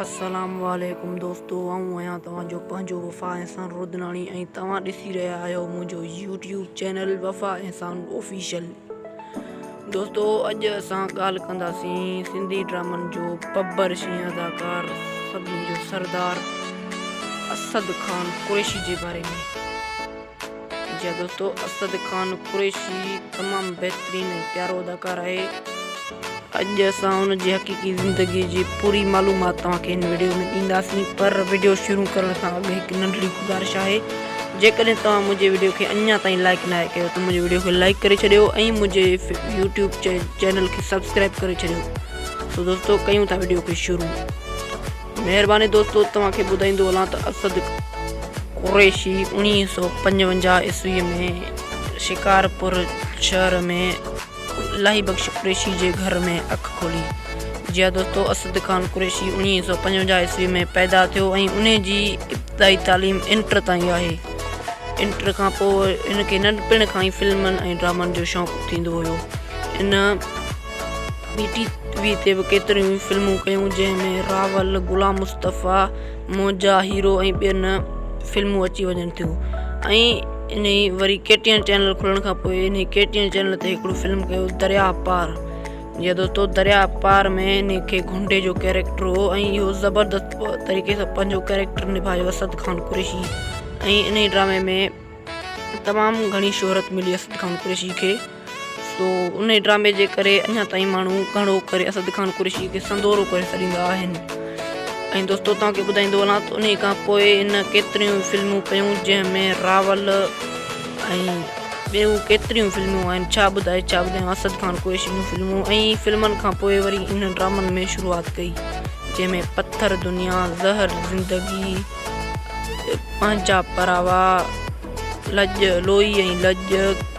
السلام عليڪم دوستو آئون آهيان توهان جو پنهنجو وفا احسان رودناڻي ۽ توهان ڏسي رهيا آهيو منهنجو YouTube channel Wafa Ehsan official. دوستو اڄ اسان ڳالهه ڪنداسين سنڌي ڊرامن جو ببر شينهن اداڪار سڀني جو سردار اسد خان قريشي جي باري ۾. جي ها دوستو اسد خان قريشي تمام بهترين ۽ پيارو اداڪار آهي. اڄ اسان ان جي حقيقي زندگي جي پوري معلومات توهان کي هن وڊيو ۾ ڏينداسين پر وڊيو شروع ڪرڻ کان اڳ هڪ ننڍڙي گذارش آهي جيڪڏهن توهان منهنجي وڊيو کي اڃا تائين لائڪ ناهي ڪيو ته منهنجي وڊيو کي لائڪ ڪري ڇڏيو ۽ منهنجي يوٽيوب چينل کي سبسڪرائب ڪري ڇڏيو. سو دوستو ڪيون ٿا وڊيو کي شروع. مهرباني دوستو توهان کي ٻڌائيندو هلان ته اسد قريشي 1955 عيسوي ۾ شڪارپور شهر ۾ الاهي بخش قريشي جي گهر ۾ اک کولي. جي ها دوستو اسد خان قريشي 1955 عيسوي ۾ پيدا ٿيو ۽ انهي جي ابتدائي تعليم انٽر تائين آهي. انٽر کان پوء هن کي ننڍپڻ کان ئي فلمن ۽ ڊرامن جو شوق ٿيندو هيو. هن پي ٽي وي تي به ڪيتريون ئي فلمون ڪيون جنهن ۾ راول، غلام مصطفيٰ، منهنجا هيرو ۽ ٻين فلمون اچي وڃن ٿيون ۽ انهي وري ڪي ٽي اين چينل کلڻ کان پوء انهي ڪي ٽي اين چينل تي هڪڙو فلم ڪيو درياء پار جي دوستو درياء پار ۾ انهي کي گهنڊي جو ڪيريڪٽر هو ۽ اهو زبردست طريقي سان پنهنجو ڪيريڪٽر نڀايو اسد خان قريشي ۽ انهي ڊرامي ۾ تمام گهڻي شهرت ملي اسد خان قريشي کي سو انهي ڊرامي جي ڪري اڃا تائين ماڻهو گهڻو ڪري اسد خان قريشي کي سندورو ڪري سڏيندا آهن ۽ دوستو توهان کي ٻڌائيندو هلان ته انهي کان پوء هن ڪيتريون فلمون ڪيون جنهن ۾ راول ۽ ٻيون ڪيتريون فلمون آهن ڇا ٻڌائي ڇا ٻڌايان اسد خان قريشي جون فلمون ۽ فلمن کان پوء وري انهن ڊرامن ۾ شروعات ڪئي جنهن ۾ پٿر دنيا زهر زندگي پنهنجا پراوا، لڄ، لوئي ۽ لڄ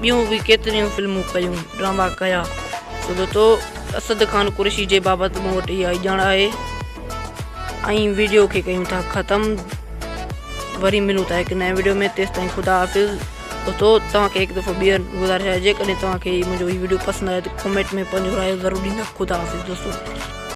ٻيون به ڪيتريون فلمون ڪيون، ڊراما ڪيا. سو دوستو اسد خان قريشي جي بابت مون وٽ اها ئي ڄاڻ آهي ۽ ويڊيو کي ڪيون ٿا ختم وري ملون ٿا هڪ نئين ويڊيو ۾ تيستائين خدا حافظ. دوستو توهان کي هڪ دفعو ٻيهر گذارش آهي جيڪڏهن توهان کي منهنجو هي ويڊيو پسند آيو ته ڪمينٽ ۾ پنهنجو رايو ضرور ڏيندا. خدا حافظ دوستو.